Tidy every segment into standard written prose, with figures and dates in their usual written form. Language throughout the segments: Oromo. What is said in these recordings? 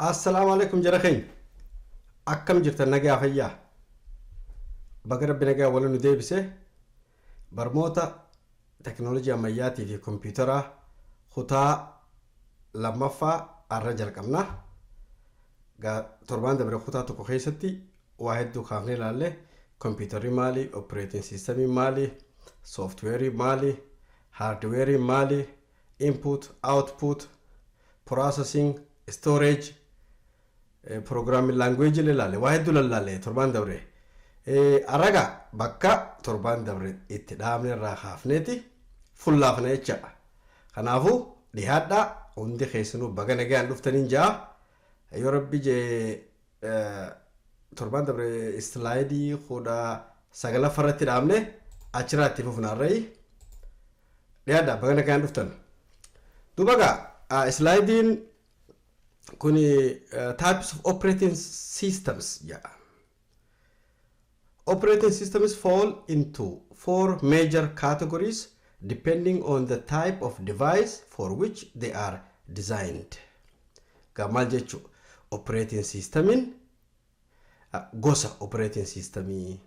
Assalaamu alaikum jara keenya. Akkam jirtan nagaa fayyaa? Baga Rabbi nagaa waliin nu deebise. Barmoota teknoolojii ammayyaatii fi kompiitaraa kutaa lammaffaa har'a jalqabna. Torbaan dabre kutaa tokko keessatti waa hedduu kaafnee ilaalle: kompiitarri maali, operating systemii maali, sooftiweerii maali, haardweerii maali, input, output, processing, storage, programming language ilaalle, waa hedduu lallaalle torbaan dabre. Araga bakka torbaan dabre itti dhaabne irraa kaafneeti fullaafna jechaadha. Kanaafuu dhiyaadhaa, hundi keessanuu baga nagaan dhuftaniin ja'a. Yoo Rabbi jee torbaan dabre slide 19ffaa irratti dhaabne, achirraa itti fufnaarrayi. Dhiyaadhaa, baga nagaan dhuftan. Duuba gaa slideiin kun types of operating systems jedha. Operating systems fall into four major categories depending on the type of device for which they are designed. Gaa maal jechuu? Operating systemiin gosa operating systemii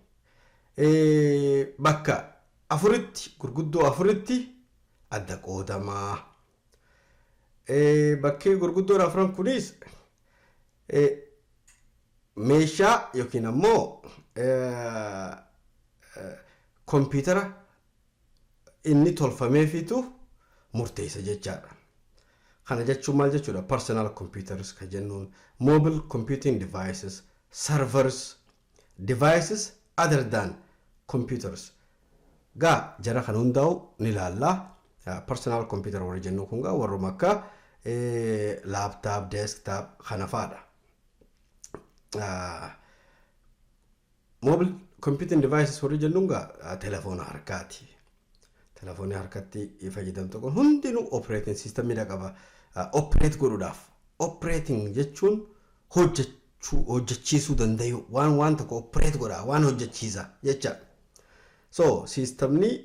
bakka afuritti, gurguddoo afuritti adda qoodamaa. Bakkee gurguddoon afran kunis meeshaa yookiin ammoo kompiitara inni tolfameefitu murteessa jechaadha. Kana jechuun maal jechuudha? Personal computers kan jennuun, mobile computing devices, servers, devices other than computers. Gaa jara kan hundaa'u ni ilaalla. Personal computer warri jennu kun gaa warruma akka laptop, desktop kana fa'aadha. Mobile computing devices warri jennuun gaa telefoona harkaati. Telefoonni harkatti fayyadamtu kun hundinuu operating systemidha qaba. Operate godhuudhaaf. Operating jechuun hojjechuu, hojjechiisuu danda'u, waan tokko operate godha, waan hojjechiisa jecha. So systemni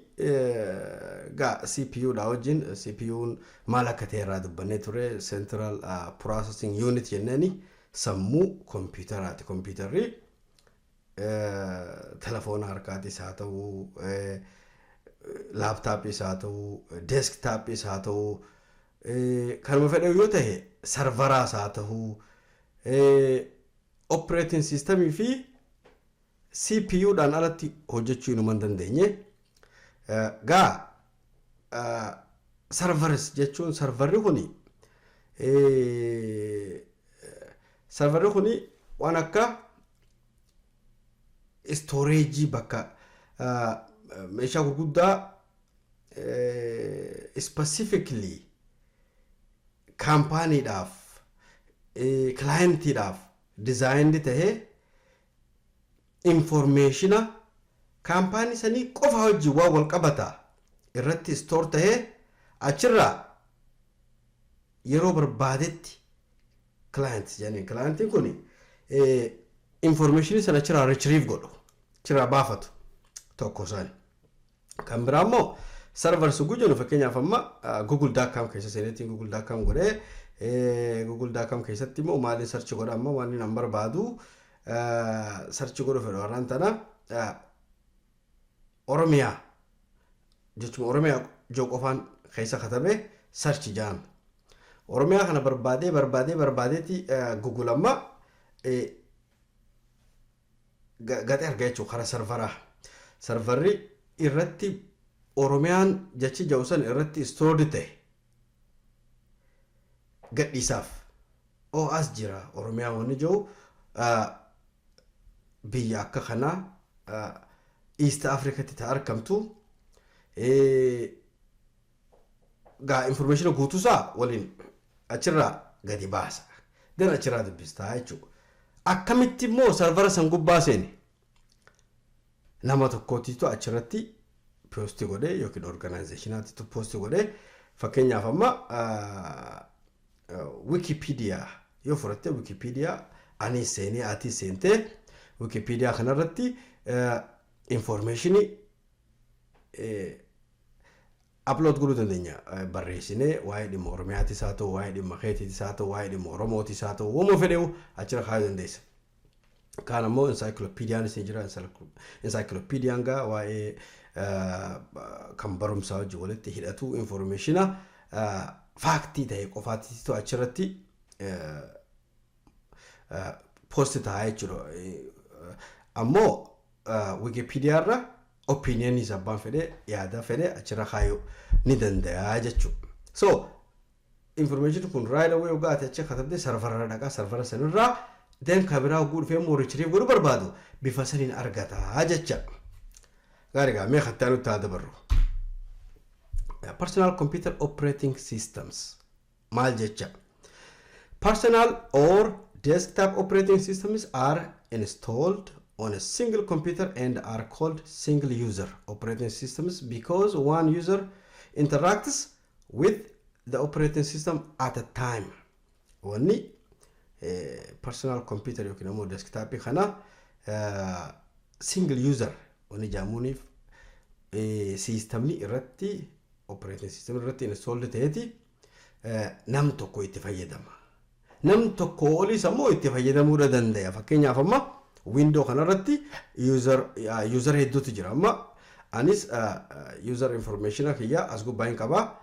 gaa CPU dha wajjin, CPU'n maal akka ta'e irraa dubbannee ture, Central Processing Unit jenneeni, sammuu kompiitaraati. Kompiitarri telefoona harkaatis haa ta'u, laptopis haa ta'u, desktopis haa ta'u, kanuma fedhe yoo ta'e, serveraas haa ta'u, operating systemii fi CPU dhaan alatti hojjechuu inuma hin dandeenye. Gaa servers jechuun serverri kuni waan akka storage, bakka meeshaa gurguddaa specifically companydhaaf, clientiidhaaf designed tahee informationa company sanii qofa wajjin waan wal qabata irratti store tahee achirraa yeroo barbaadetti client jedhanii, clientiin kun informationii sana achirraa retrieve godhu, achirraa baafatu tokko isaani. Kan biraa immoo servers guu jennu, fakkeenyaaf amma google.com keessa seeneetiin google.com godhee, google.com keessatti immoo maaliin search godha? Amma waan inni barbaadu search godhu fedhu warraan tana Oromiyaa jechuun Oromiyaa joo qofaan keessa katabee search jaan. Oromiyaa kana barbaadee barbaadee barbaadeeti Google amma gaxee arga jechuudha karaa serveraa. Serverri irratti Oromiyaan jechi jedhu san irratti stored ta'e gadhiisaaf. Oo, as jira Oromiyaa wanni jiru, biyya akka kanaa East Africatti ta argamtu, gaa information guutuusaa waliin achirraa gadi baasa. Dan achirraa dubbistaa jechuudha. Akkamitti immoo servera san gubbaa seene? Nama tokkootitu achirratti post godhee yookiin organizationaatitu post godhee. Fakkeenyaaf amma Wikipedia yoo fudhatte, Wikipedia ani seenee ati seentee Wikipedia kanarratti informationii Upload godhuu dandeenya, barreessinee waa'ee dhimma Oromiyaatis haa ta'u, waa'ee dhimma keetiitis haa ta'u, waa'ee dhimma Oromootis haa ta'u, waanuma fedheewu achirra kaayuu dandeessa. Kaan ammoo encyclopediaanis ni jira. Encyclopediaan gaa waa'ee kan barumsaa wajjin walitti hidhatu, information factii ta'e qofaatti achirratti post ta'a jechuudha. Ammoo Wikipedia irra opinioniis abbaan fedhe, yaada fedhe achirra kaayuu ni danda'a jechuudha. So information kun right away yogaa ati achi katabdee serverarra dhaqaa, servera sanirraa then kan biraa hogguu dhufee immoo retrieve godhuu barbaadu bifa saniin argataa jecha. Gaarii gaa, mee kattaa nutti haa dabarru. Personal computer operating systems maal jecha? Personal or desktop operating systems are installed on a single computer and are called single user operating systems because one user interacts with the operating system at a time. Wanni personal computer yookiin immoo desktop kana single user wanni jaamuuniif systemni irratti, operating system irratti installed ta'eeti nam tokko itti fayyadama. Nam tokko oliis ammoo itti fayyadamuu danda'a. Fakkeenyaaf, amma Window kanarratti user hedduutu jira. Amma anis user information kiyya as gubbaa hin qabaa.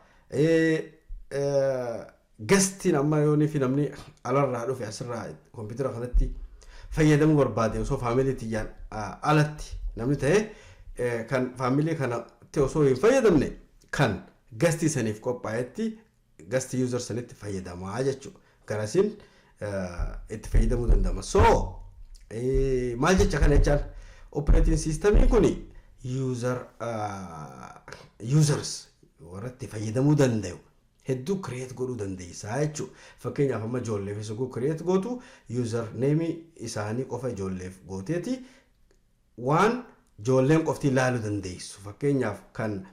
Guestiin amma yoonii fi namni alarraa dhufe asirraa kompiitara kanatti fayyadamuu barbaade, osoo family tiyyaan alatti namni ta'e, kan family kanatti osoo hin fayyadamne, kan guestii saniif qophaa'etti, guest user sanitti fayyadamaa jechuudha. Garasiin itti fayyadamuu danda'ama. So maal jecha kana jechaan, operating systemiin kun users warra itti fayyadamuu danda'u hedduu create godhuu dandeessaa jechuudha. Fakkeenyaaf, amma ijoolleef isa create gootu, user name isaanii qofa ijoolleef gooteeti waan ijoolleen qofti ilaaluu dandeessu. Fakkeenyaaf, kan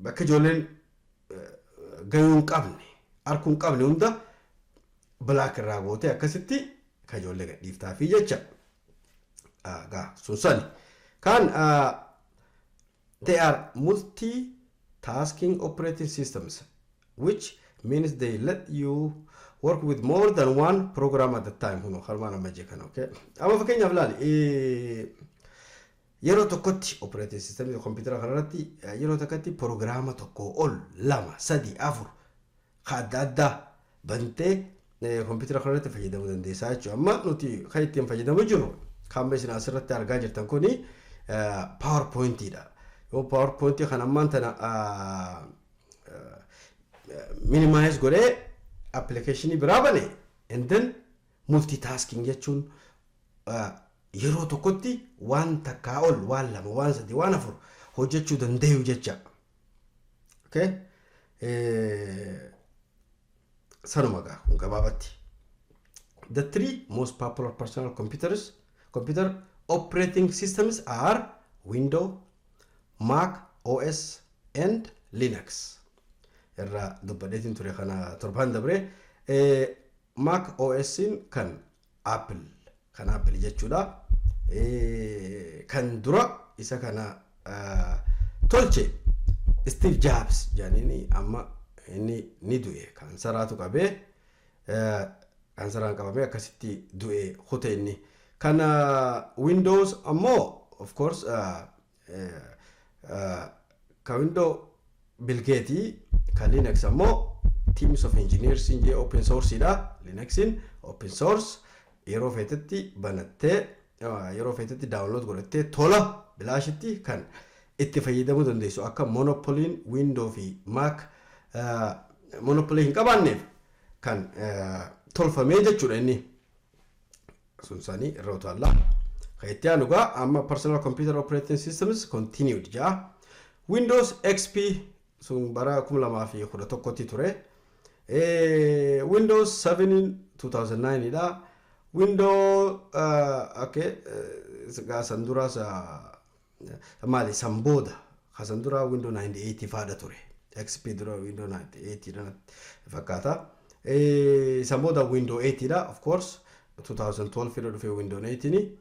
bakka ijoolleen gahuu hin qabne, arguu hin qabne hunda block irraa gootee akkasitti kan ijoollee gadhiiftaafii jecha. Gaa sun sani. Kan they are multi-tasking operating systems, which means they let you work with more than one program at a time. Huno harmaan amma jee kana, okay. Amma fakkeenyaaf laali, yeroo tokkotti operating system kompiitara kanarratti yeroo tokkotti proogiraama tokko ol, lama, sadi, afur ka adda addaa bantee kompiitara kanarratti fayyadamuu dandeessaa jechuudha. Amma nuti kan ittiin fayyadamu jirru, kan isin asirratti argaa jirtan kuni, PowerPointiidha. Yoo PowerPointii kan ammaan tana minimize godhee applicationii biraa bane, and then multitasking jechuun yeroo tokkotti waan takkaa ol, waan lama, waan sadi, waan afur hojjechuu danda'u jecha. Okay? Sanuma gaa kun gabaabatti. The three most popular personal computer operating systems are Windows, Mac OS and Linux. Irraa dubbadheetiin ture kana torban dabre. Mac OS kan Apple, kan Apple jechuudha. Kan dura isa kana tolche Steve Jobs jedhaniini, amma inni ni du'e, kaansaraatu qabee, kaansaraan qabamee akkasitti du'e kute inni. Kan Windows ammoo, of course, ka Windows Bill Gates, kan Linux ammoo teams of engineers jee, open source dha. Linuxin open source, yeroo feetetti banattee, yeroo feetetti download godhattee, tola bilaashitti kan itti fayyadamuu dandeessu. Akka monopoliin Windows fi Mac monopoly hin qabaanneef kan tolfamee jechuudha inni. Sun isaanii irra utaallaa. Kan itti aanu gaa amma personal computer operating systems continued jaa. Windows XP sun bara 2011tti ture. Windows 7 2009 dha. Windows, okay, gaa san duraas maali, san booda san dura Windows 98 faadha ture. XP dura Windows 98 dha fakkaata. San booda Windows 8 dha, of course 2012 irra dhufe Windows 8 ni.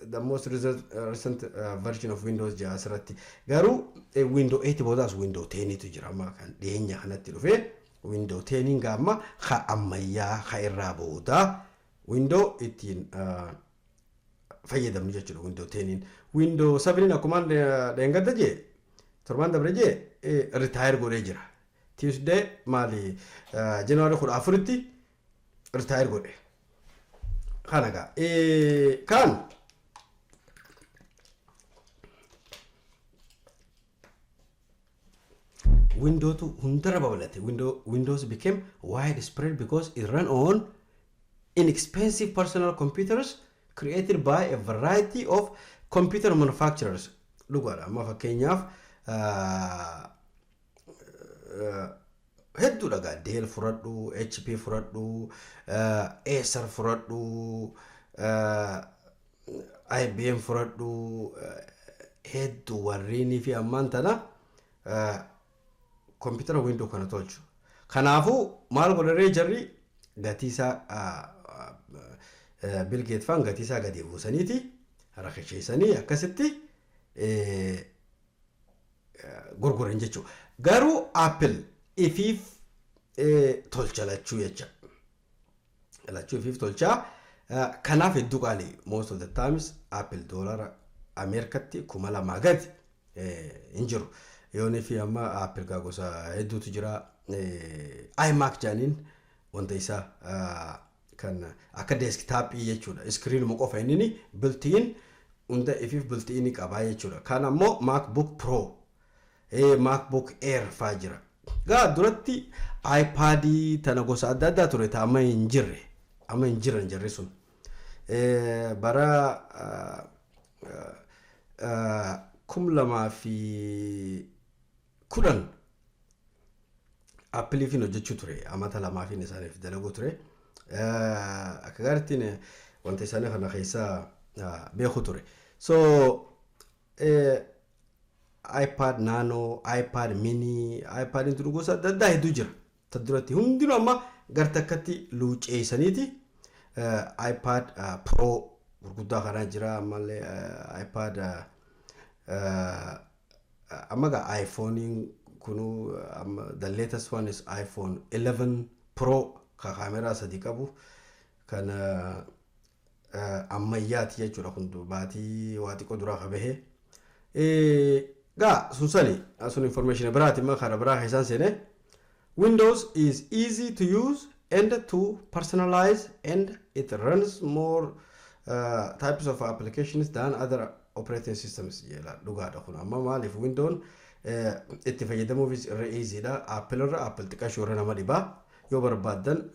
The most recent version of Windows jaa asirratti. Garuu Windows 8 boodaas Windows 10tu jira, amma kan dhiyeenya kanatti dhufee. Windows 10 gaamma ka ammayyaa, ka irraa boodaa Windows ittiin fayyadamnu jechuudha Windows 10. Windows 7 akkuma dheengadda jee, torban dabre jee, retire godhee jira. Tuesday maali, January 14tti retire godhe. Kana gaa kan Windowtu hundarra babal'ate. Windows became widespread because it ran on inexpensive personal computers created by a variety of computer manufacturers. Dhugaadha. Amma fakkeenyaaf hedduudha gaa: Dell fudhadhu, HP fudhadhu, Acer fudhadhu, IBM fudhadhu, hedduu warreenii fi ammaan tana kompiitara Windows kana tolchu. Kanaafuu maal godharee, jarri gatii isaa, Bill Gates faan gatii isaa gadi buusaniiti rakasheessanii akkasitti gurguran jechuudha. Garuu Apple ifiif tolcha lachuu jecha. Lachuu ifiif tolchaa. Kanaaf hedduu qaalii. Most of the times Apple doolara Ameerikatti 2000 gadi hin jiru. Yoonii fi amma Apple gaa gosa hedduutu jira. iMac jedhaniin wanta isaa kan akka desktopii jechuudha. Screenuma qofa inni built-in hunda ifiif built-in qabaa jechuudha. Kan ammoo MacBook Pro, MacBook Air faa jira. Gaa duratti iPadii tana gosa adda addaa ture, ta amma hin jirre. Amma hin jiran jarri sun. Bara 2010 Appleiifin hojjechuu ture. Amata lamaafin isaaniif dalaguu ture. Akka gaariittiin wanta isaanii kana keessaa beeku ture. So iPad Nano, iPad Mini, iPad tun gosa adda addaa hedduu jira. Ta duratti hundinuu amma gar takkatti luuceessaniiti iPad Pro gurguddaa kanaa jira. Ammallee iPad amma gaa iPhone kunu amma the latest one is iPhone 11 Pro ka kaameraa sadii qabu kan ammayyaati jechuudha. Kun baatii waa xiqqoo duraa ka bahee. Gaa sun sani sun information biraati, imma karaa biraa keessaan seene. Windows is easy to use and to personalize, and it runs more types of applications than other operating systems jedha. Dhugaadha kun. Amma maaliif Windown itti fayyadamuufis irra easy dha Apple irra. Apple xiqqashuu irra nama dhibaa. Yoo barbaaddan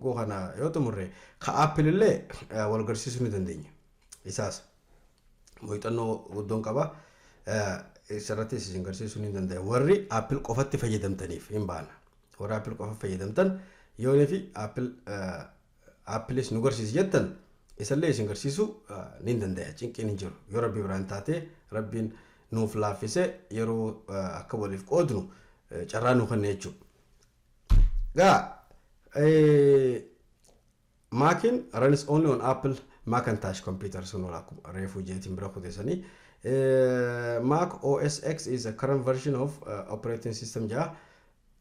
goo kana yoo xumurre ka Apple illee wal garsiisuu ni dandeenya. Isaas muuxannoo guddoon qaba, isarratti isin garsiisuu ni danda'a. Warri Apple qofatti fayyadamtaniif hin baana. Warri Apple qofa fayyadamtan yoonii fi Apple Appleis nu garsiisi jettan, isallee isin garsiisuu ni danda'a. Cinqiin hin jiru. Yoo rabbi biraan taate, rabbiin nuuf laaffise, yeroo akka waliif qoodnu carraa nu kenne jechuudha. Gaa Macin runs only on Apple Macintosh computer sun reefuu jeetiin bira kuteessanii. Mac OS X is a current version of operating system jaa.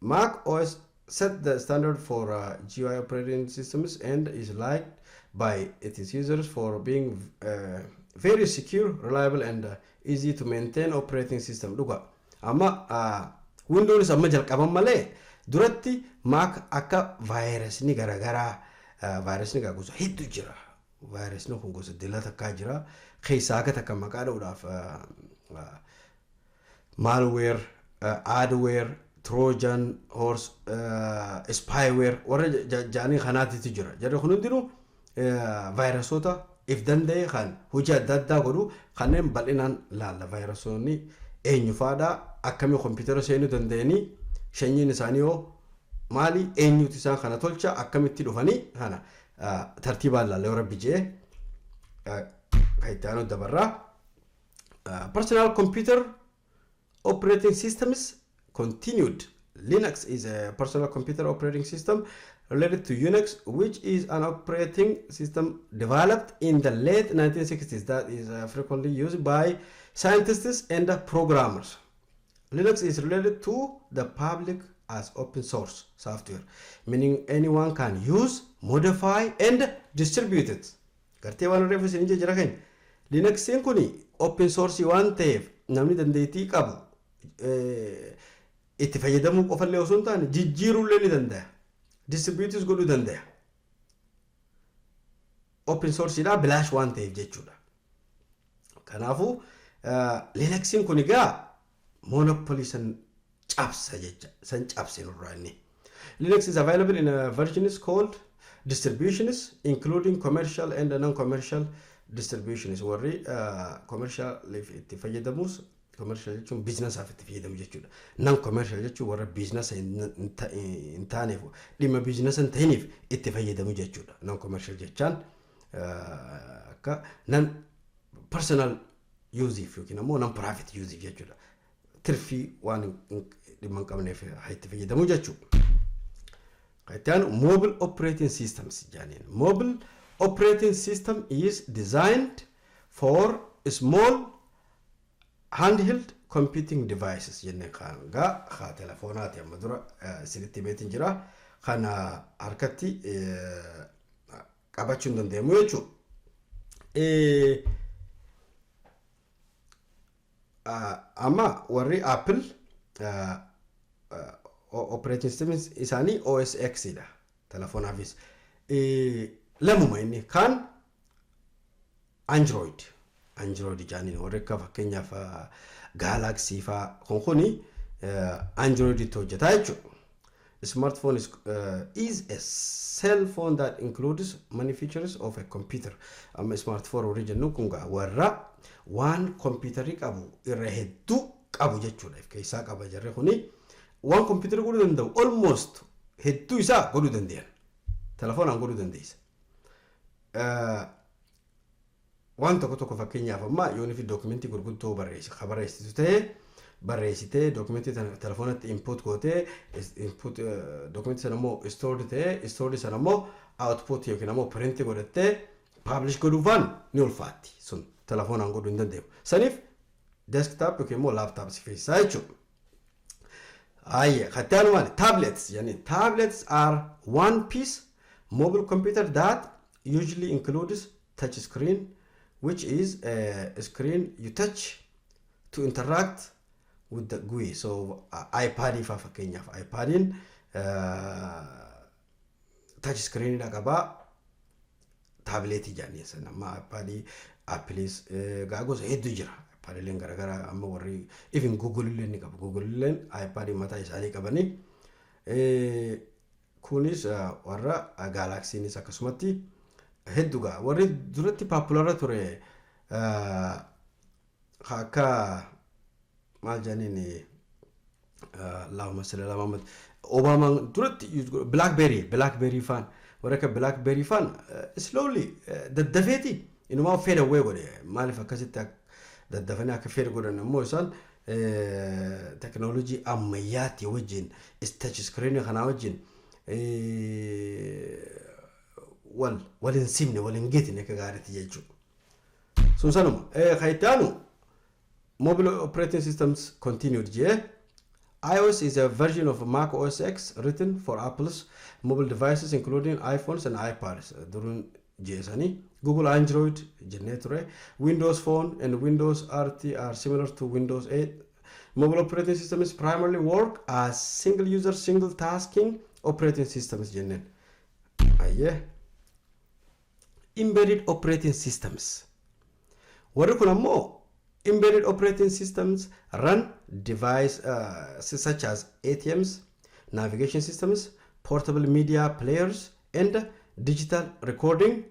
Mac OS set the standard for GUI operating systems and is liked by its users for being very secure, reliable and easy to maintain operating system. Dhuga. Amma Windows amma jalqaban malee duratti Mac akka vaayirasni garaagaraa, vaayirasni gosa hedduu jira. Vaayirasni kun gosa dila takkaa jira. Keessaa akka takka maqaa dha'uudhaaf malware, adware, Trojan horse, spyware warra ja'anii kanaatitu jira. Jarri kun hundinuu vaayirasoota if danda'e kan hojii adda addaa godhu. Kanneen bal'inaan laalla. Vaayirasoonni eenyu faadha, akkamii kompiitara seenuu danda'anii, shanyiin isaanii hoo maali, eenyutu isaan kana tolcha, akkamitti dhufanii, kana tartiibaan laalla yoo rabbi jee. Kan itti aanu dabarraa. Personal computer operating systems continued Linux is a personal computer operating system related to Unix, which is an operating system developed in the late 1960s that is frequently used by scientists and programmers. Linux is related to the public as open source software, meaning anyone can use, modify, and distribute it. Gartee waan reefu isin jira keenya. Linuxiin kun open source waan ta'eef namni dandeettii qabu itti fayyadamuu qofallee osoo hin taane jijjiiruullee ni danda'a. Distribute godhuu danda'a. Open sourceedhaa bilaash waan ta'eef jechuudha. Kanaafuu Linuxiin kun egaa monopoly san cabsa jecha, san cabse nurraa inni. Linux is available in a versions called distributions, including commercial and non-commercial distributions. Warri commercial itti fayyadamus, commercial jechuun businessaaf itti fayyadamu jechuudha. Non-commercial jechuun warra business hin taaneef, dhimma business hin ta'iniif itti fayyadamu jechuudha. Non-commercial jechaan akka non personal useif yookiin ammoo non profit useif jechuudha. Tirfii waan dhimma hin qabneef itti fayyadamu jechuudha. Itti aanu mobile operating systems jedhaniin. Mobile operating system is designed for small handheld computing devices jennee kan gaa haa telefoonaati amma dura isinitti himeetiin jira. Kana harkatti qabachuu hin dandeenyu jechuudha. Amma warri Apple operating system isaanii OS X dha telefoonaafis. Lamuma inni kaan Android jedhaniin warri akka fakkeenyaaf Galaxy faa kun kuni Android itti hojjetaa jechuudha. Smartphone is a cell phone that includes many features of a computer. Amma smartphone warri jennu kun gaa warra waan kompiitarri qabu irra hedduu qabu jechuudha. Of keessaa qaba jarri kuni waan kompiitarri godhuu danda'u almost hedduu isaa godhuu danda'an. Telefoonaan godhuu dandeessa. Waan tokko tokko fakkeenyaaf amma yoon fi dookumentii gurguddoo barreessi ka barreessitu ta'ee barreessitee dookumentii telefoonatti input gootee, input dookumentii sana immoo stored ta'ee, stored sana immoo output yookiin ammoo print godhattee publish godhuufaan ni ulfaatti, sun telefoonaan godhuu hin danda'amu. Saniif desktop yookiin immoo laptop si feesisaa jechuudha. Ayya, kattaan maali? Tablets yani tablets are one piece mobile computer that usually includes touch screen, which is a screen you touch to interact with the GUI. So iPad fa fakkeenyaaf iPadiin touch screen dha qabaa, taabileetii jedhanii san. Amma iPadii Appleis gaa gosa hedduu jira. iPadileen garaagaraa amma warri even Google illee ni qabu. Google illeen iPadii mataa isaanii qabanii. Kunis warra Galaxynis akkasumatti hedduu gaa warri duratti popular ture akka maal jedhaniin, Allahumma salli ala Muhammad, Obaamaan duratti Blackberry faan, warra akka Blackberry faan slowly daddafeeti inumaa fade away godhe. Maaliif akkasitti daddafanii akka fade godhan ammoo isaan teknoolojii ammayyaatti wajjin, touch screen kanaa wajjin wal wal hin simne, wal hin geetine akka gaariitti jechuudha. Sun sanuma. Kan itti aanu mobile operating systems continued jee. iOS is a version of Mac OS X written for Apple's mobile devices, including iPhones and iPads. Duruun jeesanii Google Android jennee ture. Windows Phone and Windows RT are similar to Windows 8. Mobile operating systems primarily work as single user, single tasking operating systems jenneen. Ayyee. Embedded operating systems. Warri kun ammoo embedded operating systems run device such as ATMs, navigation systems, portable media players, and digital recording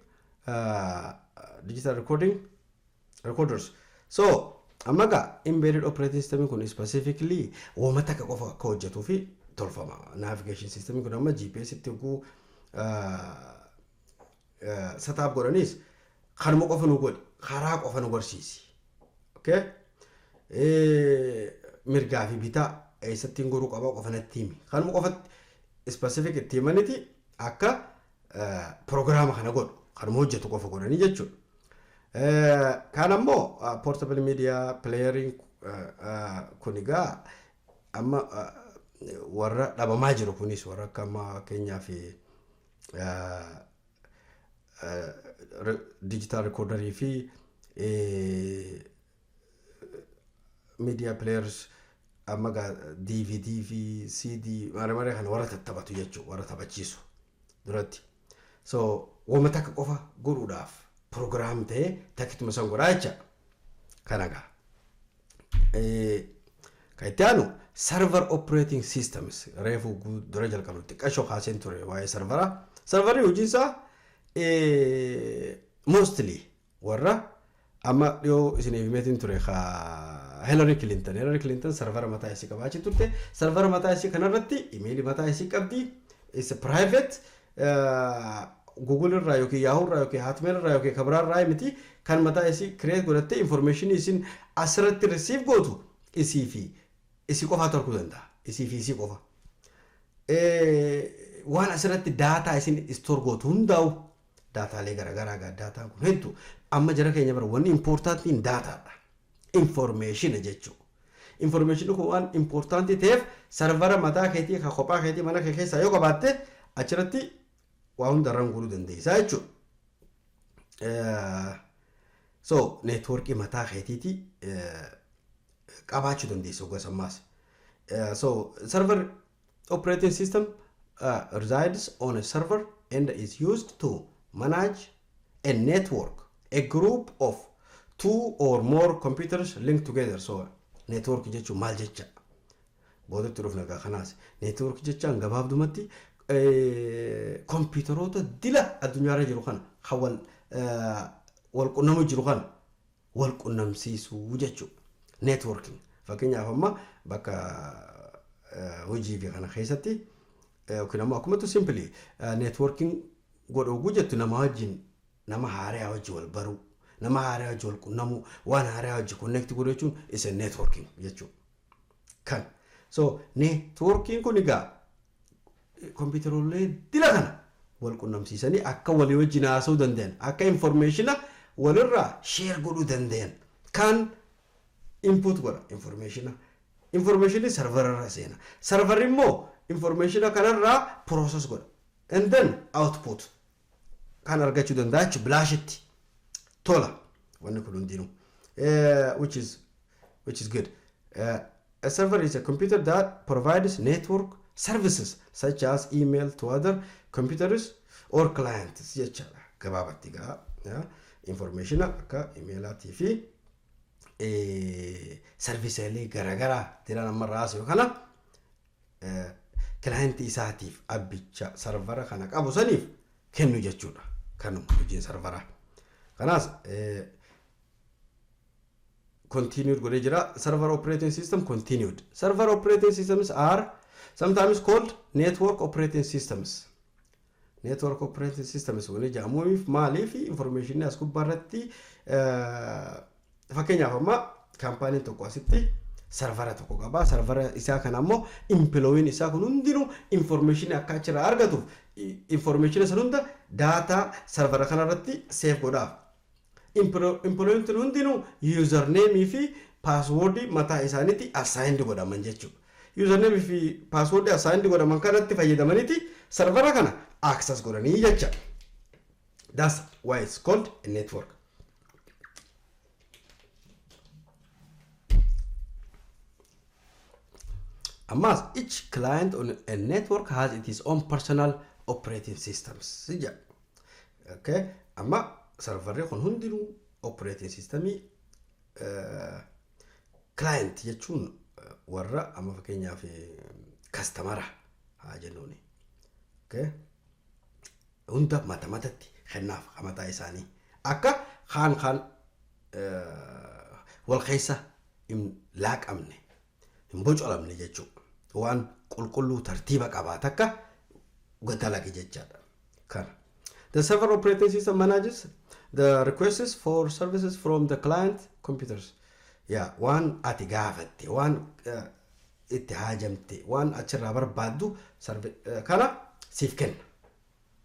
recorders. So amma gaa embedded operating system kun specifically wooma takka qofa akka hojjetuu fi tolfama. Navigation system kun amma GPS itti oguu setup godhanis kanuma qofa nu godhi, karaa qofa nu barsiisi. Okay? Mirgaa fi bitaa eessattiin goruu qabaa qofa natti himi. Kanuma qofatti specific itti himaniti akka proogiraama kana godhu, kanuma hojjetu qofa godhanii jechuudha. Kaan ammoo portable media playeriin kun egaa amma warra dhabamaa jiru kunis warra akka amma keenyaa fi digital recorderii fi media players amma DVD fi CD mara mara kana warra tattaphatu jechuudha, warra taphachiisu duratti. So wama takka qofa godhuudhaaf proogiraam ta'ee takkituma san godhaa jecha kana gaa. Kan itti aanu server operating systems, reefu dura jalqabnu xiqqashoo kaaseen ture waa'ee serveraa. Serverri hojiin isaa mostly warra amma dhiyoo isiniif himeetiin ture Hillary Clinton. Hillary Clinton servera mataa isii qabaachii turte. Servera mataa isii kanarratti imeelii mataa isii qabdi. Is private, Google irraa yookiin Yahoo irraa yookiin Hotmail irraa yookiin kabraa irraa miti, kan mataa isii create godhattee information isin asirratti receive gootu isii fi isii qofaatu arguu danda'a. Isii fi isii qofa. Waan asirratti daataa isin store gootu hundaa'u, daataalee garaagaraa gaa, daataan kun hedduu amma jara keenya bara wanni importantiin daataadha. Information jechuudha. Information kun waan importantii ta'eef servera mataa keetii kan kophaa keetii mana kee keessaa yoo qabaatte achirratti waa hundarraan godhuu dandeessaa jechuudha. So networkii mataa keetiiti qabaachuu dandeessa gosa ammaas. So server operating system resides on a server and is used to manage a network, a group of two or more computers linked together. So network jechuun maal jecha? Boodatti dhufna egaa kanaas. Network jechaan gabaabdumatti kompiitaroota dila addunyaarra jiru kana kan wal qunnamu jiru kana wal qunnamsiisuu jechuudha. Networking. Fakkeenyaaf amma bakka hojii fi kana keessatti yookiin ammoo akkumatti simply networking godhuu jettu nama wajjin, nama haaraa wajjin wal baruu, nama haaraa wajjin wal qunnamuu, waan haaraa wajjin connect godhuu jechuun isa networking jechuudha. Kan so networking kun egaa kompiitaroollee dila kana wal qunnamsiisanii akka walii wajjin haasa'uu danda'an, akka informationa walirraa share godhuu danda'an kan input godha informationa. Informationni serverarra seena. Serverri immoo informationa kanarraa process godha. And then output kan argachuu danda'a jechuudha bilaashitti. Tola wanni kun hundinuu. Which is good. A server is a computer that provides network services such as email to other computers or clients jechaadha. Gabaabatti gaa informationa akka emailaatii fi serviceelee garaagaraa jiran ammarraa haasa'u kana clientii isaatiif abbicha servera kana qabu saniif kennu jechuudha. Kanuma hojiin serveraa. Kanaas continued godhee jira. Server operating system continued. Server operating systems are sometimes called network operating systems. Network operating systems wani jedhamuuf maaliif information as gubbaarratti fakkeenyaaf amma kaampaaniin tokko asitti servera tokko qaba. Servera isaa kana ammoo employeen isaa kun hundinuu information akka achirraa argatuuf information san hunda daataa servera kanarratti save godhaaf. Employeen tun hundinuu username fi password mataa isaaniitti assigned godhaman jechuudha. Username fi password assigned godhaman kanatti fayyadamaniiti servera kana access godhanii jecha. That's why it's called a network. Ammas each client on a network has its own personal operating systems. Sija. Okay. Amma serverri kun hundinuu operating systemii client jechuun warra amma fakkeenyaaf customera haa jennuuni. Okay. Hunda mata matatti kennaaf mataa isaanii akka kaan kaan wal keessa hin laaqamne, hin bocolamne jechuudha. Waan qulqulluu tartiiba qabaata akka dalage jechaadha. Kana. The server operating system manages the requests for services from the client computers. Yaa waan ati gaafatte, waan itti haajamte, waan achirraa barbaaddu kana siif kenna.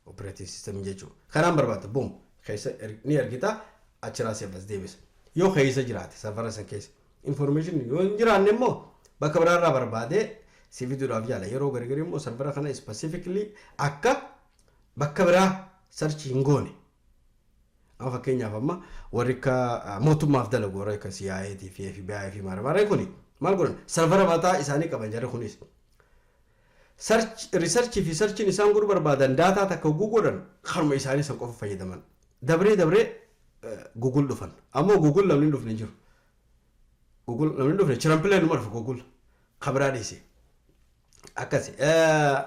Operating system jechuudha. Kanaan barbaadda, boom, keessa ni ergita, achirraa siif as deebisa. Yoo keessa jiraate, servera san keessa. Information yoo hin jiraanne immoo bakka biraarraa barbaadee si fiduudhaaf yaala. Yeroo gargar immoo servera kana specifically akka bakka biraa search hin goone. Amma fakkeenyaaf, amma warri akka mootummaaf dalagu, warra akka CIA fi FBI fi maara kuni maal godhan? Servera mataa isaanii qaban jarri kunis. Search, research fi searchiin isaan godhuu barbaadan, data takka hogguu godhan, karuma isaanii san qofa fayyadaman. Dabree dabree Google dhufan. Ammoo Google namni hin dhufne hin jiru. Google namni hin dhufne, Trumpilee numa dhufe Google. Kabiraa dhiise. Akkasi.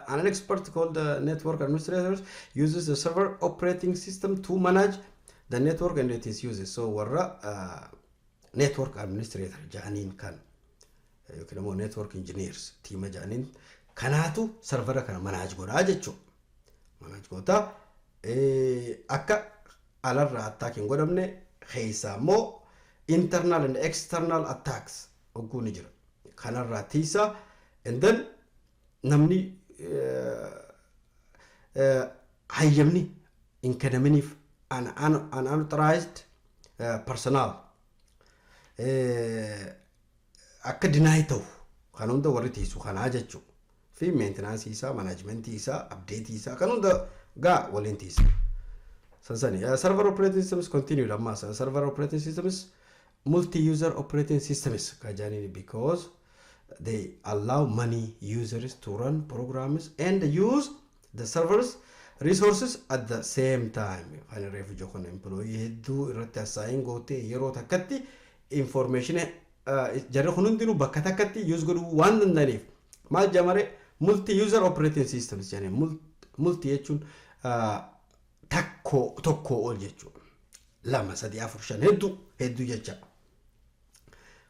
An expert called the network administrators uses the server operating system to manage the network and its uses. So warra network administrator ja'aniin kan yookiin immoo network engineers tiima ja'aniin kanaatu servera kana manage godhaa jechuudha. Manage goota, akka alarraa attack hin godhamne, keessaa immoo internal and external attacks hogguu ni jira. Kanarraa tiisa, and then namni hayyamni hin kennaminiif, unauthorized personnel akka deny ta'u, kan hunda warri tiisu kanaa jechuudha. Fi maintenance isaa, management isaa, update isaa kan hunda gaa waliin tiisa. Sansani server operating systems continued. Ammas server operating systems, multi-user operating systems kajaaniin, because they allow many users to run programs and use the servers resources at the same time. Kan reefu jokon employee hedduu irratti assign gootee yeroo takkatti information jarri kun hundinuu bakka takkatti use godhuu waan danda'aniif maal jamare? Multi user operating systems jedhanii. Multi jechuun takko, tokko ol jechuudha. Lama, sadi, afur, shan, hedduu hedduu jecha.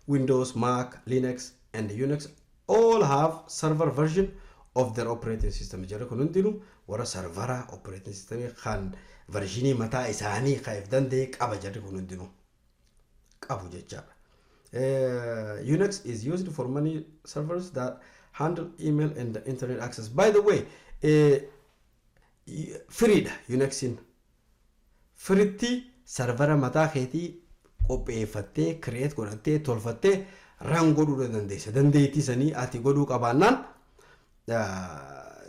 Windows, Mac, Linux and Unix all have server version of their operating system. Jarri kun hundinuu warra servera operating system kan versionii mataa isaanii kan if danda'e qaba, jarri kun hundinuu qabu jechaadha. Unix is used for many servers that handle email and the internet access. By the way, freedha Unixin. Freetti servera mataa keetii qopheeffattee, create godhattee, tolfattee run godhuu dandeessa. Dandeettii sanii ati godhuu qabaannaan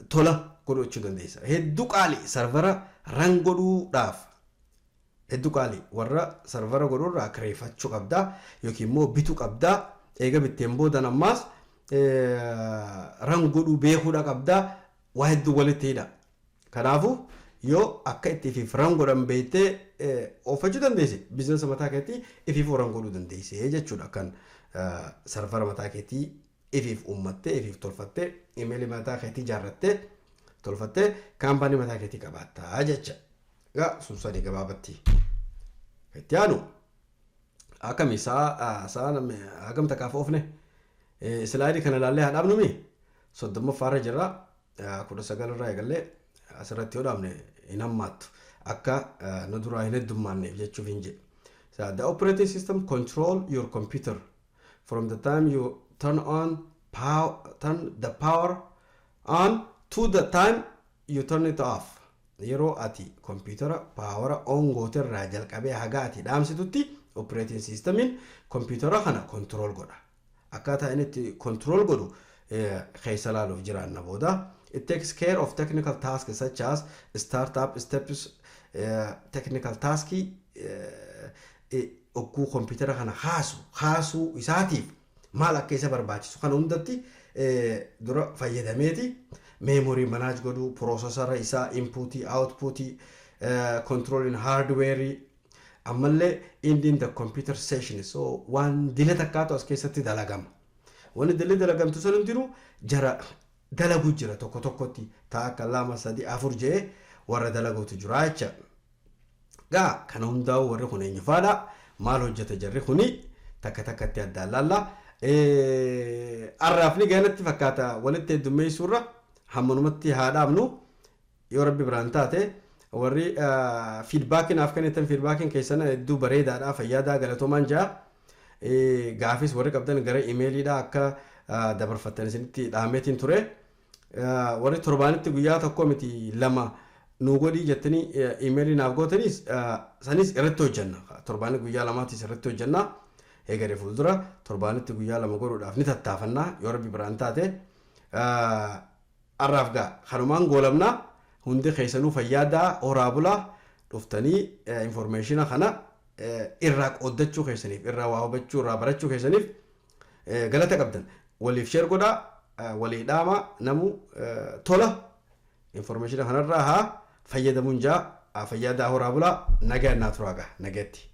tola godhachuu dandeessa. Hedduu qaali servera run godhuudhaaf. Hedduu qaali. Warra servera godhurraa kireeffachuu qabdaa yookiin immoo bituu qabdaa. Eega bitteen boodan ammaas run godhuu beekuudha qabdaa. Waa hedduu walitti hidha. Kanaafuu yoo akka itti ifiif run godhan beektee oofachuu dandeesse, businessa mataa keetii ifiif run godhuu dandeesse jechuudha. Kan servera mataa keetii ifiif uummattee, ifiif tolfattee, emailii mataa keetii ijaarrattee, tolfattee, company mataa keetii qabaattaa jecha. Egaa sun sadii gabaabatti. Itti aanu akkami? Sa'a hagam takkaaf oofne? Slideii kana ilaallee haa dhaabnumi. 30ffaarra jirra. 19 irraa eegallee asirratti yoo dhaabne hin hammaattu. Akka nu duraa hin heddummaanneef jechuuf hin jedhe. So the operating system control your computer from the time you turn on power, turn the power on to the time you turn it off. Yeroo ati kompiitara power on gooterraa jalqabee haga ati dhaamsitutti operating systemiin kompiitara kana control godha. Akkaataa inni itti control godhu keessa laaluuf jiraanna booda. It takes care of technical tasks such as startup steps, technical task ogguu kompiitara kana haasu haasuu isaatiif maal akka isa barbaachisu kana hundatti dura fayyadameeti memory manage godhuu, processora isaa, inputii, outputii, controlling hardware, ammallee ending the computer session. So waan dila takkaatu as keessatti dalagama. Wanni dilli dalagamtu san hundinuu jara dalagu jira, tokko tokkotti ta'a, akka lama, sadi, afur jee warra dalaguutu jira jecha. Gaa kana hundaa'u warri kun eenyufaadha? Maal hojjeta jarri kuni? Takka takkatti addaan laalla. Arraafni gaanatti fakkaata walitti heddummeessuurra hammanumatti haa dhaabnu. Yoo rabbi biraan taate, warri feedbackii naaf kennitan, feedbackiin keessan hedduu bareedaadha, fayyaadaa, galatoomaan jaa. Gaafis warri qabdan gara emailiidha akka dabarfattan isinitti dhaameetiin ture. Warri torbaanitti guyyaa tokko miti lama nu godhii jettanii iimeelii naaf gootanis, sanis irratti hojjenna. Torbaanitti guyyaa lamaatis irratti hojjenna. Eegalee fuuldura torbaanitti guyyaa 2 godhuudhaaf ni tattaafannaa yoo Rabbi biraan taate. Har'aaf gaa kanumaan goolabnaa. Hundi keessanuu fayyaadaa, horaa bulaa. Dhuftanii information kana irraa qooddachuu keessaniif, irraa waa hubachuu, irraa barachuu keessaniif galata qabdan. Waliif share godhaa, walii dhaama, namu tola information kanarraa haa fayyadamuun jaa. Fayyaadaa, horaa bulaa, nagaa naa turaa gaa, nagaatti.